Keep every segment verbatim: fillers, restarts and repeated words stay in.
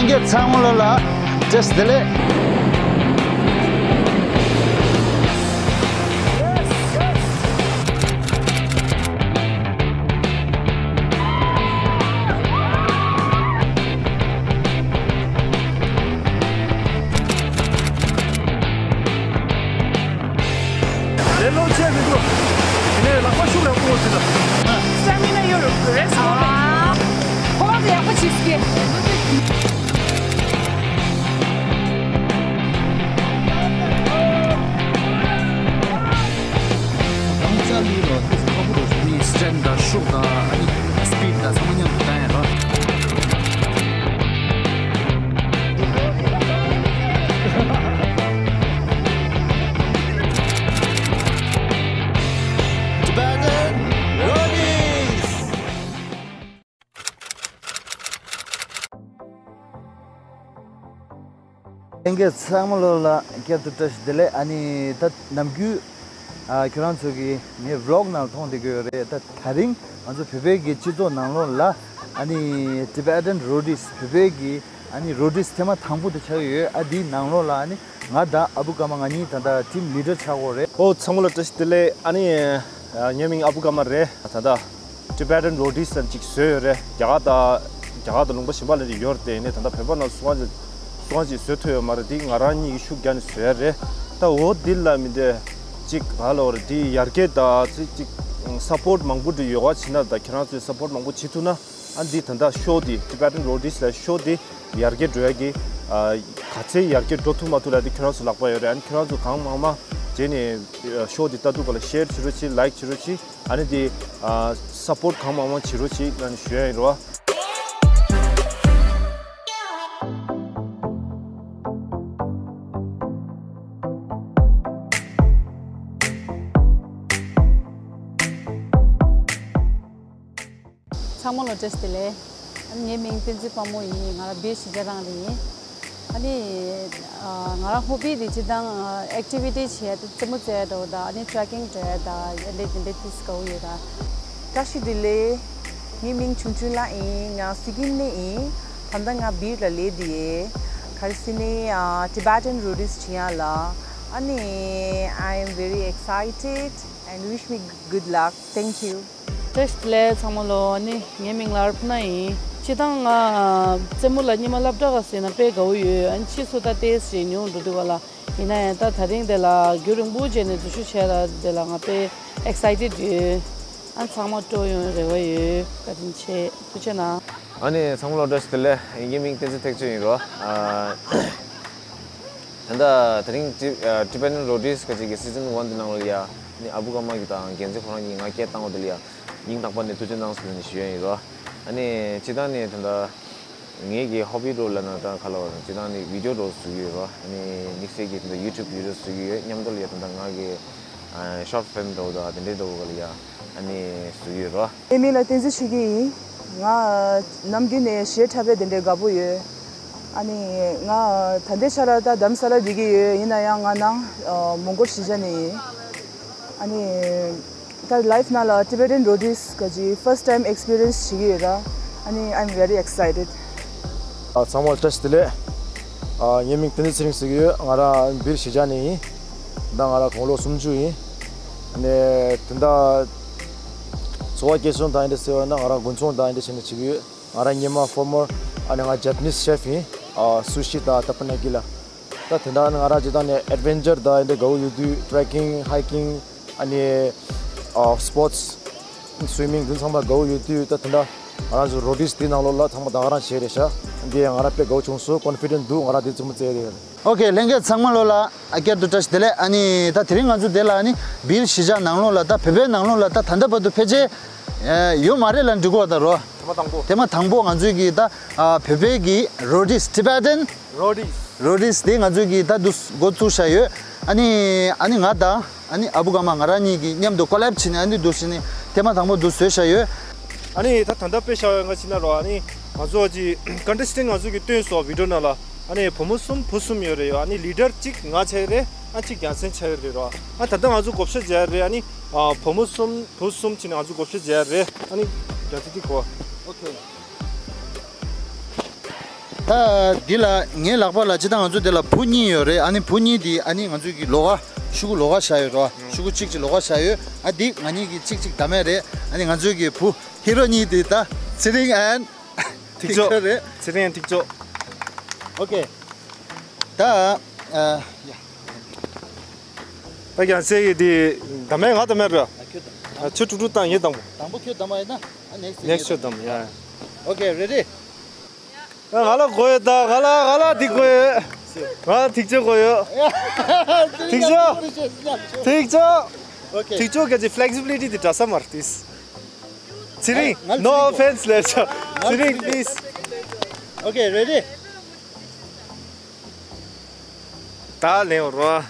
ཚང་མ་ལོ་ལ་བཀྲ་ཤིས་བདེ་ལེགས། ལེ་ལོ་བྱས་མི་འདུག་དེ་ནས་ལག་པ་ཤུགས་རང་པོ་ཟིན་ལ། སྟ་མི་ན་ཡོད་རུ་རེད་སོང་བས། ཁོ་རང་ཚོ་ཡག་པོ་བྱེད་སྐྱེ། གང་ཅག་ལུས་རོ་དེ་ཁ་བུ་རོ་ནི་སི་ཊེན་དང་ཤུགས་དང་ཨ་ནི་སི་པིཌ་དང་ཚང་མ་མཉམ་དུ་བཏང་ཡ་རོ། Tibetan Roadies. ལྷན་རྒྱས་ཚང་མ་ལོ་ལ་བསྐྱར་དུ་བཀྲ་ཤིས་བདེ་ལེགས། ཨ་ནི་ད་ནམ་རྒྱུན་ཨ་ཁྱོད་རང་ཚོ་གི་ངའི་བི་ལོག་ནང་མཐོང་བསྡད་ཀྱི་ཡོད་རེད། ད་དེ་རིང་ང་ཚོ་བོད་པའི་གི་སྤྱི་ཚོགས་ནང་ལོགས་ལ་ཨ་ནི་Tibetan Roadies བོད་པའི་གི་ཨ་ནི་Roadies་ཐེངས་མ་དང་པོ་དེ་ཆགས་ཀྱི་ཡོད། ཨ་འདིའི་ནང་ལོགས་ལ་ཨ་ནི་ང་དང་ཨ་བུ་ཀརྨ་ང་གཉིས་ད་ལྟ་ཊིམ་ལི་ཌར་ཆགས་ཀྱི་ཡོད་རེད། ཨོ་ཚང་མ་ལ་བཀྲ་ཤིས་བདེ་ལེགས། ཨ་ནི་ཨ་ངའི་མིང་ཨ་བུ་ཀརྨ་རེད། ད་ལྟ་Tibetan Roadies ཟེར་ཅིག་བཟོས་ཡོད་རེད། རྒྱ་གར་དང་རྒྱ་གར་དང་ལུང་པ་གཞན་པ་ལ་ཡོད་རེད་དེ། ནས་ད་ལྟ་བོད་པ་ནང་སུ་གང་ཅིག་སུ་གང་ཅིག་བཟོ་ཐུབ་ཡོད་མ་རེད། དེ་ང་རང་གཉིས་ཀྱིས་ཤུགས་རྒྱག་ནས་བཟོ་ཡ་རེད། ད་འོ་འདི་ལ་མི་འདྲ་ཅིག་ག་ལ་བ་རེད། དེ་ཡར་རྒྱས་དང་ཅིག་ཅིག་སཔོརཊ་མང་པོ་འདྲ་ཡོད་པ་བྱེད་ན། ད་ཁྱེད་རང་ཚོས་སཔོརཊ་མང་པོ་བྱེད་ཐུབ་ན། ཨ་འདི་ད་ལྟ་ཤོ་འདི་Tibetan Roadies ལ་ཤོ་འདི་ཡར་རྒྱས་འགྲོ་ཡ་གི་ཨ་ག་ཚད་ཡར་རྒྱས་འགྲོ་ཐུབ་མ་ཐུབ་ལ་འདི་ཁྱོད་རང་ཚོ་ལག་པ་ཡོད་རེད། ཨ་ནི་ཁྱོད་རང་ཚོ་གང་མང་མང་བྱས་ནས་ཤོ་འདི་ལྟ་ཐུབ་པ་ལ་ཤེར་བྱེད་རོགས་བྱེད། ལའིཀ་བྱེད་རོགས་བྱེད། ཨ་ནི་འདི་ཨ་སཔོརཊ་གང་མང་མང་བྱེད་རོགས་བྱེད་ཨ་ནི་ཞུ་ཡ་ཡིན་རོ། ཚང་མ་ལ་བཀྲ་ཤིས་བདེ་ལེགས། ཨ་ནི་ངའི་མིང་བསྟན་འཛིན་དཔལ་མོ་ཡིན། ང་རང་སྦིར་གཞིས་ཆགས་རང་རེད་ཡིན། ཨ་ནི་ཨ་ང་རང་ཧོ་བི་དེ་སྤྱིར་བཏང་ཨེག་ཊི་བི་ཊི་བྱེད་ཡ་དེ་རྩེད་མོ་རྩེ་ཡ་འདྲ་བོ་དང་། ཨ་ནི་ཊེག་ཀིང་འགྲོ་ཡ་དང་། ཨ་ནི་དེ་འདྲ་ཏིས་དགའ་བོ་ཡོད་ར། བཀྲ་ཤིས་བདེ་ལེགས། ངའི་མིང་ཆུང་ཆུང་ལགས་ཡིན། ང་སི་ཀིམ་ནས་ཡིན། ད་ལྟ་ང་སྦིར་ལ་སླེབས་དེ་ཡོད། ག་རེ་ཟེར་ན་ཨ་Tibetan Roadies བྱེད་ཡ་ལ། ཨ་ནི་I am very excited and wish me good luck. Thank you. བཀྲ་ཤིས་བདེ་ལེགས་ཚང་མ་ལོ། ཨ་ནི་ངའི་མིང་ལ་ཨར་ཕ་ན་ཡིན། སྤྱིར་བཏང་ང་རྩེད་མོ་ལ་སྔོན་མ་སློབ་གྲྭ་ག་ཟེར་ན་དཔེ་དགའ་བོ་ཡོད། ཨ་ནི་ཕྱིས་སུ་ད་ཏོག་ཙམ་ཉུང་འགྲོ་འདུག་ག་ལ། ཡིན་ན་ཡང་ད་དེ་རིང་དེ་ལ་རྒྱུན་རིང་པོ་བྱས་ནས་འཛུལ་ཞུགས་བྱས་ལ་དེ་ལ་ང་དཔེ་ཨེག་སའི་ཊེཌ་ཡོད། ཨ་ཚང་མ་སྤྲོ་ཡོང་རེ་བ་ཡོད། བཀའ་དྲིན་ཆེ། ཐུགས་རྗེ་གནང་། ཨ་ནི་ཚང་མ་ལོ་བཀྲ་ཤིས་བདེ་ལེགས། ངའི་མིང་བསྟན་འཛིན་ཐེག་མཆོག་ཡིན་རོ། ཨ། ད་ལྟ་དེ་རིང་ཊི- ཨ་Tibetan Roadies ག་ཅིག་གི་སི་ཛན་ཝན་དེ་ནང་ལ་ཡ། ནི་ཨ་བུ་ཀརྨ་གི་དང་རྒྱལ་མཚན་ཁོ་རང་གཉིས་ང་སྐད་བཏང་བ་དེ་ལ་ཡ། སྙིང་ཐག་པ་ནས་ཐུགས་རྗེ་གནང་ཟེར་ནས་ཞུ་ཡ་ཡིན་རོ། ཨ་ནི་སྤྱིར་བཏང་ནས་ད་ལྟ་ངའི་གི་ཧོ་བི་འདྲ་བོ་ལབ་ན་ད་ག་ལབ་པ་རེད། སྤྱིར་བཏང་ནས་བི་ཌི་ཡོ་འདྲ་བོ་བཟོ་གི་ཡོད་རོ། ཨ་ནི་དམིགས་བསལ་གྱི་ད་ལྟ་ཡུ་ཊུབ་བི་ཌི་ཡོ་བཟོ་གི་ཡོད། མཉམ་དུ་ལ་ཡ་ད་ལྟ་ང་གི་ཨ་ཤོཊ་ཕིལམ་འདྲ་བོ་དང་དེ་འདྲའི་འདྲ་བོ་ག་ལ་ཡ་ཨ་ནི་བཟོ་གི་ཡོད་རོ། ངའི་མིང་ལ་བསྟན་འཛིན་ཆོས་སྐྱིད་ཡིན། ང་ནམ་རྒྱུན་ནས་གཞས་འཁྲབ་པའི་དེ་འདྲའི་དགའ་པོ་ཡོད། ཨ་ནི་ང་ད་ལྟའི་ཆར་ད་རྡ་རམ་ས་ལ་བསྡད་ཀྱི་ཡོད། ཡིན་ན་ཡང་ང་ནང་མོང་གོལ་གཞིས་ཆགས་ནས་ཡིན། ཨ་ནི་ད་ལའིཕ་ནང་ལ་Tibetan Roadies ག་ཅིག་first time experience བྱེད་ཀྱི་ཡོད་ར། ཨ་ནི་I'm very excited. ཨ་ཚང་མ་བཀྲ་ཤིས་བདེ་ལེགས། ཨ་ངའི་མིང་བསྟན་འཛིན་ཚེ་རིང་ཟེར་གྱི་ཡོད། ང་རང་སྦིར་གཞིས་ཆགས་ནས་ཡིན། ད་ང་རང་དགུང་ལོ་སུམ་ཅུ་ཡིན། ཨ་ནི་ད་ལྟ་འཚོ་བ་སྐྱེལ་སྲུང་དང་འདི་འདྲ་ཟེར་བ་ན་ང་རང་དགུན་ཚོང་དང་འདི་འདྲ་བྱས་ནས་བྱེད་ཀྱི་ཡོད། ང་རང་སྔོན་མ་ཕོར་མར་ཨ་ནི་ང་Japanese chef ཡིན། ཨ་སུ་ཤི་དང་ཐ་པ་ན་ཀི་ལ། ད་དེ་འདྲ་ནི་ང་རང་སྤྱིར་བཏང་ནས་ཨེཌ་ཝེན་ཅར་དང་འདི་འདྲ་དགའ་བོ་ཡོད་དུས། ཊེག་ཀིང་། ཧའི་ཀིང་། ཨ་ནི་ཨ་སི་པོརཊ་སི། སུའི་མིང་འདི་ཚང་མ་དགའ་བོ་ཡོད་དུས། ད་དེ་འདྲ་ང་རང་ཚོ་རོ་ཌིས་འདི་ནང་ལོགས་ལ་ཚང་མ་ད་ག་རང་བྱས་རེད་ཤག་འདི་ཡང་ང་རང་དཔེ་དགའ་བོ་བྱུང་སོང་། ཀོན་ཕི་ཌེན་ཊི་འདུག་ང་རང་འདི་རྩེད་མོ་རྩེ་རེད། ཨོ་ཁེ། ལྷན་རྒྱས་ཚང་མ་ལོ་ལ་ཨ་བསྐྱར་དུ་བཀྲ་ཤིས་བདེ་ལེགས། ཨ་ནི་ད་དེ་རིང་ང་ཚོ་དེ་ལ་ཨ་ནི་སྦིར་གཞིས་ཆགས་ནང་ལོགས་ལ། ད་བོད་པའི་ནང་ལོགས་ལ་ད་ད་ལྟ་བར་དུ་ཕལ་ཆེར་ཡོད་མ་རེད་ལབ་འགྲིག་གོ། ད་རོ། དེ་མ་དང་པོ། དེ་མ་དང་པོ་ང་ཚོའི་གི་ད་ཨ་བོད་པའི་གི་རོ་ཌིས། Tibetan Roadies། རོ་ཌིས་དེ་ང་ཚོའི་གི་ད་འདུག་འགོ་བཙུགས་བཞག་ཡོད། ཨ་ནི་ཨ་ནི་ང་དང་ཨ་ནི་ཨ་བུ་ཀརྨ་ང་རང་གཉིས་ཀྱིས་མཉམ་དུ་ཀོ་ལེབ་བྱས་ནས་ཨ་ནི་འདུག་བྱས་ནས་དེ་མ་དང་པོ་འདུག་བཟོས་བཞག་ཡོད། ཨ་ནི་ད་ད་ལྟ་དཔེ་བཞག་ཡོད་ང་ཕྱིན་ན་རོ། ཨ་ནི་ང་ཚོ་ཨ་ཅི་ཀོན་ཊེ་སི་ཊེན་ཊི་ང་ཚོ་གི་སྟོན་སོང་བི་ཌི་ཡོ་ནང་ལ། ཨ་ནི་བུ་མོ་གསུམ་བུ་གསུམ་ཡོད་རེད་ཡོད། ཨ་ནི་ལི་ཌར་གཅིག་ང་ཆགས་རེད། ཨ་གཅིག་རྒྱལ་མཚན་ཆགས་རེད་རོ། ཨ་ད་ལྟ་ང་ཚོ་བགོ་བཤའ་བྱས་རེད། ཨ་ནི་ཨ་བུ་མོ་གསུམ་བུ་གསུམ་བྱས་ནས་ང་ཚོ་བགོ་བཤའ་བྱས་རེད། ཨ་ནི་རྒྱལ་མཚན་དེ་གོ། ཨོ་ཁེ། ད་འདི་ལ་ངའི་ལག་པ་ལ་ཇི་ལྟར་ང་ཚོ་འདི་ལ་བུ་གཉིས་ཡོད་རེད། ཨ་ནི་བུ་གཉིས་འདི་ཨ་ནི་ང་ཚོ་གི་ལོགས་ཀ་ཤུ་གུ་ལོགས་ཀ་བཞག་ཡོད་རེད་བ། ཤུ་གུ་གཅིག་གཅིག་ལོགས་ཀ་བཞག་ཡོད། ཨ་འདི་ང་གཉིས་ཀྱི་གཅིག་གཅིག་བདམས་ཡས་རེད། ཨ་ནི་ང་ཚོ་གི་བུ་ཧི་རོ་གཉིས་འདི་ད་ཚེ་རིང་ཨན་ཐིག་ཐིག་ཆོ་ཆོ་རེད། ཚེ་རིང་ཨན་ཐིག་ཆོ། ཨོ་ཀེ། ད་ཨ་ཡ། ད་ཀྱང་སེ་གི་དེ་ད་མེད་ང་ད་མེད་ར། ཨ་ཁྱོད་དང་། ཨ་ཁྱོད་ཀྲུག་ཀྲུག་བཏང་ངས་དང་པོ། དང་པོ་ཁྱོད་བདམས་པ་ཡིན་ན་ཨ་ནེགསི་ནེགསི་ཁྱོད་བདམས་ཡ། ཨོ་ཀེ་རེ་ཌི། ང་ལ་དགོས་ཡོད་ད། ང་ལ་ང་ལ་འདི་དགོས་ཡོད། ང་ལ་ཐིག་ཆོ་དགོས་ཡོད། ཐིག་ཆོ། ཐིག་ཆོ། ཨོ་ཀེ། ཐིག་ཆོ་ག་ཅི་ཕི་ལེག་སི་བི་ལི་ཊི་དེ་འདྲ་ས་མར་ཏིས། ཚེ་རིང་། ང་ལ་no offense ལབ་ཆོག་ཚེ་རིང་པི་ལིས། ཨོ་ཀེ་རེ་ཌི། ད་ལེན་རོ།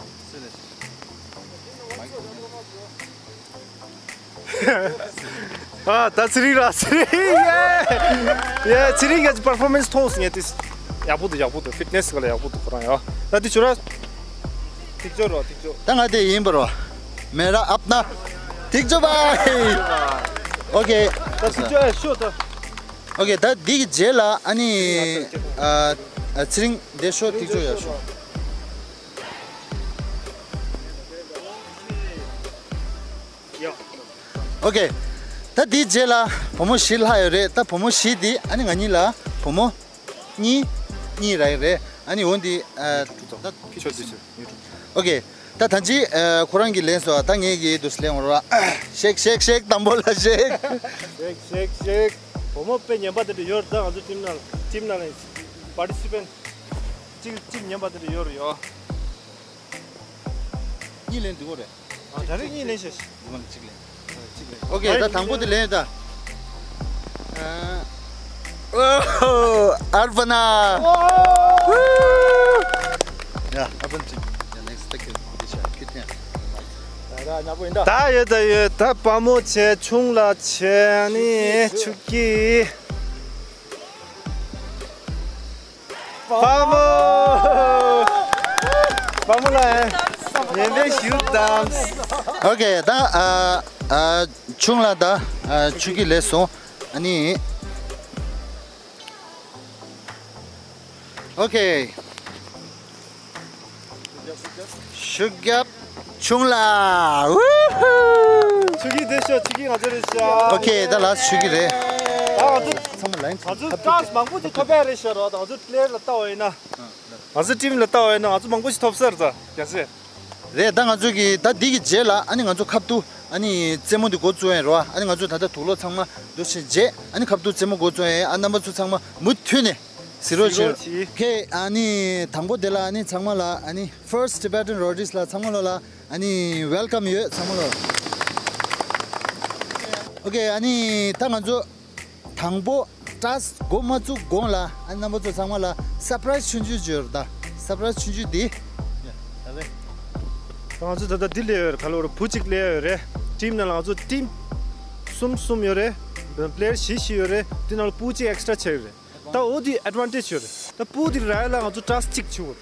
ཨ་ད་ཚེ་རིང་ར་ཚེ་རིང་ཡེ། ཡེ་ཚེ་རིང་གི་པར་ཕོར་མན་སི་མཐོང་སོང་ངས་དེ། ཡག་པོ་འདུག་ཡག་པོ་འདུག་ཕི་ཊི་ནེ་སི་ག་ལ་ཡག་པོ་འདུག་ཁོ་རང་ཡ། ད་དེ་ཆུ་ར། ཐིག་ཆོ་རོ་ཐིག་ཆོ། ད་ང་དེ་ཡིན་པ་རོ། མེ་ར་ཨབ་ན། ཐིག་ཆོ་བ། ཨོ་ཀེ། ད་ཐིག་ཆོ་ཨེ་ཤོ་ད། ཨོ་ཀེ། ད་འདི་གི་རྗེས་ལ་ཨ་ནི་ཨ་ཚེ་རིང་འདི་ཤོ་ཐིག་ཆོ་ཡ་ཤོ། ཨོ་ཀེ། ད་འདི་རྗེས་ལ་བུ་མོ་བཞི་ལྷག་ཡོད་རེད། ད་བུ་མོ་བཞི་འདི་ཨ་ནི་ང་གཉིས་ལ་བུ་མོ་གཉིས་གཉིས་རག་གི་རེད། ཨ་ནི་འོ་འདི་ཨ་ད་ཁྱོད་འདི་ཤོ། ཨོ་ཀེ། ད་ད་ཅི་ཨ་ཁོ་རང་གིས་ལེན་སོང་། ད་ངས་ཀྱིས་དུས་ལེན་འོང་ར། ཤེག་ཤེག་ཤེག་དང་པོ་ལ་ཤེག་ཤེག་ཤེག་ཤེག་བུ་མོ་དཔེ་ངན་པ་དེ་འདྲ་ཡོད་རེད། ད་ང་ཚོ་ཊིམ་ནང་ཊིམ་ནང་ལ་པར་ཊི་སི་པེན་ཊི་གཅིག་གཅིག་ངན་པ་དེ་འདྲ་ཡོད་རེད་ཡོ། གཉིས་ལེན་འདུག་གོ་རེད། ཨ་ད་རེས་གཉིས་ལེན་ཤག་འདི་མ་ལ་གཅིག་ལེན། གཅིག་ལེན། ཨོ་ཀེ། ད་དང་པོ་དེ་ལེན་ད། ཨ་ཨོ་ཨར་བ་ན། ཡ་ཨར་བ་ན་ཅིག་ཡ་ནེགསི་ཊི་ཊེག་ཡོད་འདི་ཤ་ཁྱི་ཐེན། ད་ཡོད་ད་ཡོད་ད། དཔའ་མོ་བྱས། ཆུང་ལ་བྱས། ཨ་ནི་ཆུ་སྐྱིད། དཔའ་མོ། དཔའ་མོ་ལ་ཡང་ཉན་པའི་ཞུ་དང་། ཨོ་ཀེ། ད་ཨ་ཨ་ཆུང་ལ་ད་ཨ་ཆུ་སྐྱིད་ལེན་སོང་། ཨ་ནི། ཨོ་ཀེ། ཤུགས་རྒྱབ་ཆུང་ལ། ཝུ་ཧུ། ཆུ་སྐྱིད་དེ་ཤོ། ཆུ་སྐྱིད་ང་ཚོ་རེད་ཤ། ཨོ་ཀེ། ད་ལ་ཆུ་སྐྱིད་རེད། ད་ང་ཚོ་ཚང་མ་ལ་ཡིན། ང་ཚོ་ཀྲག་མང་པོ་ཅིག་ཐོབ་ཡ་རེད་ཤ་རོ། ད་ང་ཚོ་པི་ལེ་ཡར་ལ་ལྟ་བ་ཡིན་ན། ང་ཚོ་ཊིམ་ལ་ལྟ་བ་ཡིན་ན་ང་ཚོ་མང་པོ་ཞིག་ཐོབ་ས་རེད་ད་རྒྱ་སེ། རེད། ད་ང་ཚོ་གི་ད་འདི་གི་རྗེས་ལ་ཨ་ནི་ང་ཚོ་ཁ་ཐུག་ཨ་ནི་རྩེད་མོ་འདི་འགོ་བཙུགས་ཡིན་རོ། ཨ་ནི་ང་ཚོ་ད་ལྟ་དུག་ལོག་ཚང་མ་འདུ་ཤེས་རྗེས་ཨ་ནི་ཁ་ཐུག་རྩེད་མོ་འགོ་བཙུགས་ཡིན། ཨ་རྣམ་པ་ཚོ་ཚང་མ་མུ་མཐུད་ནས་གཟིགས་རོགས་བྱེད། ཨོ་ཀེ། ཨ་ནི་དང་པོ་དེ་ལ་ཨ་ནི་ཚང་མ་ལ་ཨ་ནི་First Tibetan Roadies ལ་ཚང་མ་ལོ་ལ་ཨ་ནི་ཝེལ་ཀམ་ཡོད་ཚང་མ་ལོ། ཨོ་ཀེ། ཨ་ནི་ད་ང་ཚོ་དང་པོ་ཀྲག་འགོ་མ་བཙུགས་གོང་ལ་ཨ་ནི་རྣམ་པ་ཚོ་ཚང་མ་ལ་སར་པ་རའི་སི་ཆུང་ཆུང་ཅིག་ཡོད་རེད་ད། སར་པ་རའི་སི་ཆུང་ཆུང་འདི། ཡ་ད་རེད། ང་ཚོ་ད་ལྟ་འདི་ལས་ཡོད་རེད། ག་ལོ་རེད། བུ་གཅིག་ལས་ཡོད་རེད། ཊིམ་ནང་ལ་ང་ཚོ་ཊིམ་གསུམ་གསུམ་ཡོད་རེད། པི་ལེ་ཡར་བཞི་བཞི་ཡོད་རེད། དེ་ནང་ལ་བུ་གཅིག་ཨེག་སི་ཊྲ་ཆགས་ཡོད་རེད། ད་འོ་དེ་ཨེཌ་ཝན་ཊེཇ་ཡོད་རེད། ད་བུ་དེ་རག་ཡ་ལ་ང་ཚོ་ཀྲག་གཅིག་བྱེད་དགོས་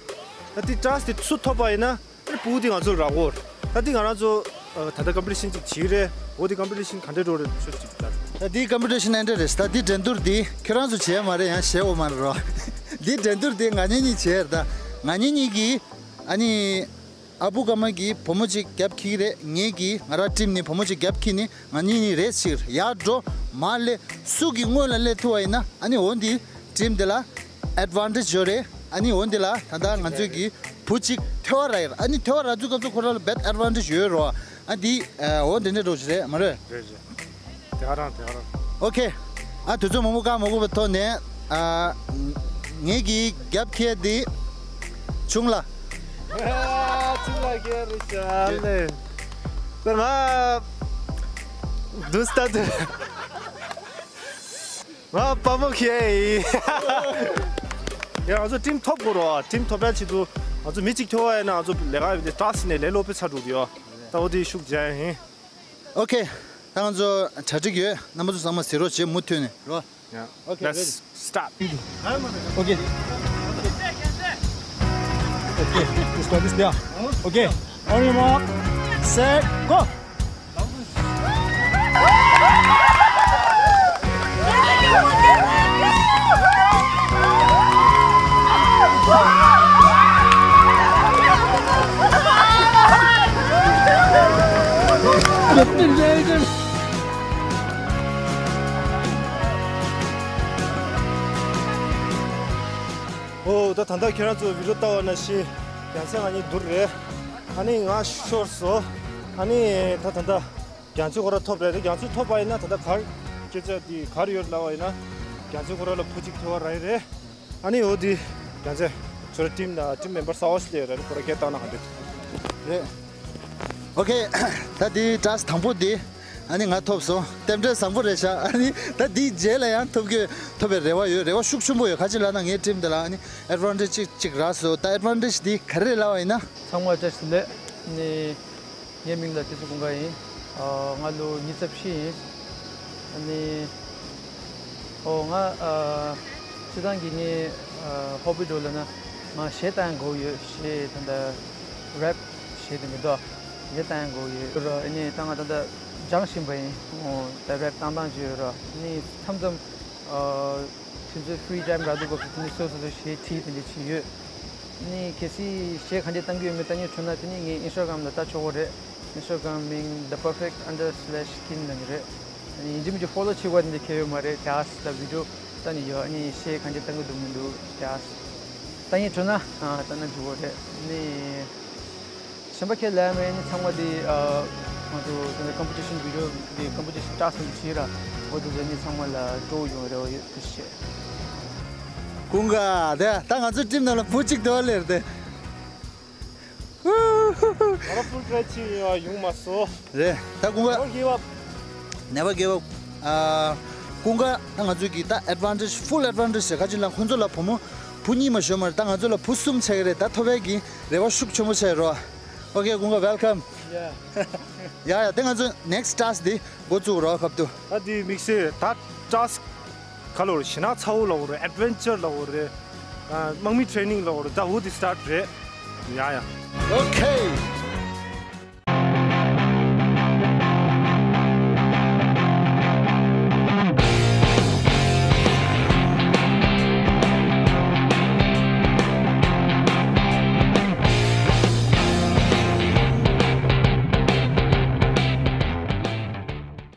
རེད། ད་དེ་ཀྲག་དེ་སུ་ཐོབ་པ་ཡིན་ན་ཨ་ནི་བུ་དེ་ང་ཚོ་རག་གོ་རེད། ད་དེ་ང་རང་ཚོ་ཨ་ད་ལྟ་ཀམ་པི་ཊི་ཤན་ཅིག་བྱེད་རེད། འོ་དེ་ཀམ་པི་ཊི་ཤན་ག་འདྲ་འགྲོ་རེད་ཆོ་ཅིག་ལྟ། ད་དེ་ཀམ་པི་ཊི་ཤན་ཨེ་འདྲ་རེད། ད་དེ་འགྲན་བསྡུར་དེ་ཁྱོད་རང་ཚོ་བྱས་མ་རེད། ཡང་བྱས་འོ་མ་རེད་རོ། དེ་འགྲན་བསྡུར་དེ་ང་གཉིས་གཉིས་བྱས་རེད། ད་ང་གཉིས་གཉིས་ཀྱིས་ཨ་ནི། ཨ་བུ་ཀརྨ་གིས་བུ་མོ་གཅིག་རྒྱབ་ཁྱེར་གྱི་རེད། ངེད་ཀྱིས་ང་རང་ཊིམ་ནས་བུ་མོ་གཅིག་རྒྱབ་ཁྱེར་ནས་ང་གཉིས་གཉིས་རེས་བྱེད་ཀྱི་རེད། ཡར་འགྲོ་མར་སླེབས། སུ་གིས་སྔོན་ལ་སླེབས་ཐུབ་པ་ཡིན་ན་ཨ་ནི་འོ་འདི་ཊིམ་དེ་ལ་ཨེཌ་ཝན་ཊེཇ་ཡོད་རེད། ཨ་ནི་འོ་འདི་ལ་ད་ལྟ་ང་ཚོས་ཀྱི་བུ་གཅིག་ཐོ་བ་རག་ཡོད་རེད། ཨ་ནི་ཐོ་བ་རག་དུས་སྐབས་སུ་ཁོ་རང་ལ་བེད་ཨེཌ་ཝན་ཊེཇ་ཡོད་རེད་བ། ཨ་འདི་འོ་འདི་འདྲ་འགྲོ་གི་རེད་མ་རེད། རེད་རེད། དེ་ག་རང་དེ་ག་རང་། ཨོ་ཁེ། ཨ་དུས་ཚོད་མང་པོ་བཀག་མ་དགོས་པའི་ཐོག་ནས་ཨ་ངེད་ཀྱི་རྒྱབ་ཁྱེར་འདི་ཆུང་ལ། ཆུང་ལ་ཁྱེར་རེད་ཤག་ལེ། ད་ང་འདུག་སྟ་དུ་ང་དཔའ་མོ་ཁྱེར་ཡིན། ཡ་ང་ཚོ་ཊིམ་ཐོབ་དགོས་རོ། ཊིམ་ཐོབ་ཡ་ཆེད་དུ་ང་ཚོ་མི་གཅིག་ཐོབ་པ་ཡིན་ན་ང་ཚོ་ལས་ཀ་ཡོད་དེ་ཏྲག་ཙམ་ནས་ལས་སླ་པོ་ཆགས་འགྲོ་གི་ཡོད། ད་འོ་དེ་ཤུགས་རྒྱག་ཡ་ཡིན། ཨོ་ཁེ། ད་ང་ཚོ་གྲ་སྒྲིག་ཡོད། རྣམ་པ་ཚོ་ཚང་མ་གཟིགས་རོགས་བྱེད། མུ་མཐུད་ནས་རོ། Yeah. Okay, let's ready. Start. Okay. Okay, let's go this there. Okay, on your mark, set, go. ཨོ། ད་ད་ལྟ་ཁྱེད་རང་ཚོ་བི་ཌིའོ་ལྟ་བ་ནང་བཞིན་རྒྱལ་མཚན་ང་གཉིས་བསྡུར་རེད། ཨ་ནི་ང་ཤོར་སོང་། ཨ་ནི་ད་ད་ལྟ་རྒྱལ་མཚན་ཁོ་རང་ཐོབ་རེད། རྒྱལ་མཚན་ཐོབ་པ་ཡིན་ན་ད་ལྟ་གར་སྐད་ཆ་འདི་གར་ཡོད་ལབ་པ་ཡིན་ན་རྒྱལ་མཚན་ཁོ་རང་ལ་བུ་གཅིག་ཐོབ་པ་རེད་རེད། ཨ་ནི་འོ་དེ་རྒྱལ་མཚན་ཁྱོད་རང་ཊིམ་ནང་ཊིམ་མེམ་བར་གསར་པ་ཞིག་སླེབས་ཡོད་རེད། ཁོ་རང་སྐད་བཏང་ན་ག་འདྲ་རེད། ཨོ་ཁེ། ད་དེ་ཊཱསྐ་དང་པོ་དེ་ཨ་ནི་ང་ཐོབ་སོང་། རྟེན་འབྲེལ་བཟང་པོ་རེད་ཤག་ཨ་ནི་ད་དེའི་རྗེས་ལ་ཡང་ཐོབ་གི་ཐོབ་པའི་རེ་བ་ཡོད། རེ་བ་ཤུགས་ཆེན་པོ་ཡོད། ག་ཅི་ལབ་ན་ངའི་ཊིམ་དེ་ལ་ཨ་ནི་ཨེཌ་ཝན་ཊེཇ་གཅིག་གཅིག་རག་སོང་། ད་ཨེཌ་ཝན་ཊེཇ་དེ་ག་རེ་རེད་ལབ་པ་ཡིན་ན། ཚང་མ་བཀྲ་ཤིས་བདེ་ལེགས། ཨ་ནི་ངའི་མིང་ལ་ཏི་སུ་ཀུན་དགའ་ཡིན། ཨ། ང་ལོ་ཉི་ཤུ་རྩ་བཞི་ཡིན། ཨ་ནི། ཨོ། ང་ཨ། སྤྱིར་བཏང་གི་ངའི་ཨ། ཧོ་བི་འདྲ་ལབ་ན་ང་གཞས་བཏང་ཡག་དགའ་པོ་ཡོད། གཞས་ད་ལྟ་རེབ་གཞས་དེ་མི་འདུག་གཞས་བཏང་ཡག་དགའ་པོ་ཡོད་ར། ཨ་ནི་ད་ང་ད་ལྟ་སྦྱང་བཞིན་པ་ཡིན། ཨོ། ད་རེབ་བཏང་བཏང་བྱས་ཡོད་ར། ཨ་ནི་མཚམས་མཚམས་ཨ། དུས་ཚོད་ཕི་རི་ཊའིམ་རག་དུས་སྐབས་སུ་དེ་ནི་སོ་སོ་སོ་གཞས་བྲིས་དེ་འདྲ་བྱས་ཡོད། ཨ་ནི་གལ་སྲིད་གཞས་ག་འདྲ་བཏང་གི་ཡོད་མེད་ལྟ་སྙིང་བྲོ་ན་དེ་ནི་ངའི་ཨིན་སི་ཊ་གྷ་རམ་ལ་ལྟ་ཆོག་གི་རེད། ཨིན་སི་ཊ་གྷ་རམ་མིང་the perfect underscore king ལབ་ནི་རེད། ཨ་ནི་ཡིན་གཅིག་མིན་གཅིག་ཕོ་ལོ་བྱེད་དགོས་དེ་འདྲ་གང་ཡང་ཡོད་མ་རེད། ཇ་སི་ཊི་ད་བི་ཌིའོ་ལྟ་ནི་ཡོད། ཨ་ནི་གཞས་ག་འདྲ་བཏང་གི་འདུག་མི་འདུག་ཇ་སི་ཊི་ལྟ་སྙིང་བྲོ་ན་ཨ་ལྟ་ན་འགྲིག་གི་རེད། ཨ་ནི་གཞན་པ་ཁས་ལེན་མེད། ཨ་ནི་ཚང་མ་དེ་ཨ། ང་ཚོ་དེ་ནས་ཀམ་པི་ཊི་ཤན་བི་ཌིའོ་དེ་ཀམ་པི་ཊི་ཤན་ཊཱསྐ་དེ་བྱས་ར། འོ་དེ་ཚོ་ཨ་ནི་ཚང་མ་ལ་སྤྲོ་བོ་ཡོང་རེ་བ་ཡོད། ཐུགས་རྗེ་ཆེ། ཀུན་དགའ་དེ་ད་ང་ཚོའི་ཊིམ་ནང་ལ་བུ་གཅིག་འདུག་ལེར་དེ། ང་རང་ཕུལ་ཊི་རའེ་བྱས་ཡིན་པ་ཡོང་མ་སོང་། རེད། ད་ཀུན་དགའ། Never give up. Never give up. ཨ། ཀུན་དགའ་ད་ང་ཚོའི་གི་ད་ཨེཌ་ཝན་ཊེཇ་ཕུལ་ཨེཌ་ཝན་ཊེཇ་ཟེར་ག་ཅི་ལབ། ཁོང་ཚོ་ལ་བུ་མོ་བུ་གཉིས་མ་ཞོན་མ་རེད། ད་ང་ཚོ་ལ་བུ་གསུམ་ཆགས་ཀྱི་རེད། ད་ཐོབ་པའི་གི་རེ་བ་ཤུགས་ཆེན་པོ་བྱས་རོགས། ཨོ་ཁེ། ཀུན་དགའ་ཝེལ་ཀམ། ཡ་ཡ། དེ་ང་ཚོ་ནེག་སི་ཊི་ཊཱསྐ་དེ་འགོ་བཙུགས་རོགས། ཁབ་ཏུ། ད་དེ་དམིགས་བསལ་ད་ཊཱསྐ་ག་ལབ་རེད། ཞེད་སྣང་ཚ་པོ་ལབ་རེད། ཨེཌ་ཝེན་ཅར་ལབ་རེད། ཨ། དམག་མི་ཊི་རེ་ནིང་ལབ་རེད། ད་འོ་དེ་སི་ཊཱཊ་རེད། ཡ་ཡ། ཨོ་ཁེ།